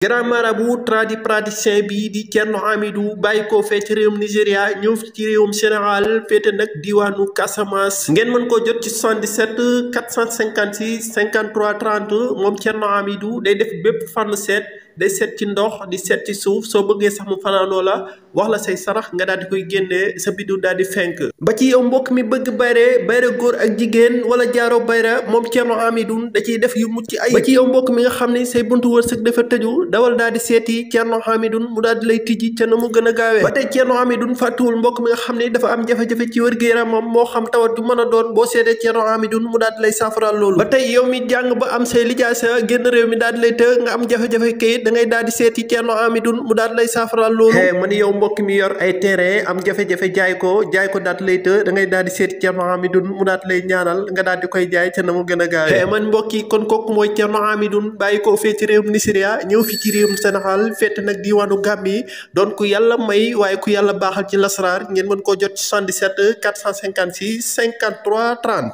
grand marabout praticien bi di Thierno Hamidou bàyyi ko fee ci réewum Nigéria ñëw fi ci réewum Sénégal féete nag diwaanu Casamance ngeen mën koo jot ci 77 456 53 30 moom Thierno Hamidou day def bépp fànn seet day seet ci ndox di seet ci suuf soo bëggee sax mu fanaanoo la wax la say sarax nga daal di koy génnee sa biddiw daal di fenk ba ci yow mbokk mi bëgg bayre góor ak jigéen wala jaaro bayra moom Thierno Hamidou da ciy def yu mucc ay ba ci yow mbokk mi nga xam ne say buntu wërsëg dafa tëju dawal daal di seeti Thierno Hamidou mu daal di lay tijji ca na mu gën a gaawee ba tey Thierno Hamidou fàttuwul mbokk mi nga xam ne dafa am jafe-jafe ci wér-gu-yaramam moo xam tawat ju mën a doon boo seetee Thierno Hamidou mu daal di lay saafaraal loolu ba tey yow mi jàng ba am say lijaasa génn réew mi daal di lay të nga am jafe-jafe kayit da ngay daal di seeti Thierno Hamidou mu daal di lay saafaraal loolu man yow mbokk mi yor ay terrain am jafe-jafe jaay ko daal di lay të da ngay daal di seeti Thierno Hamidou mu daal di lay ñaanal nga daal di koy jaay ca na mu gën a gaawee man mbokk yi kon kooku mooy Thierno Hamidou bàyyi ko fee ci réewum Nigéria ñëw fi ci réewum Sénégal fekk nag diwaanu Gambie doon ku yàlla may waaye ku yàlla baaxal ci lasraar ngeen mën koo jot ci 77 456 53 30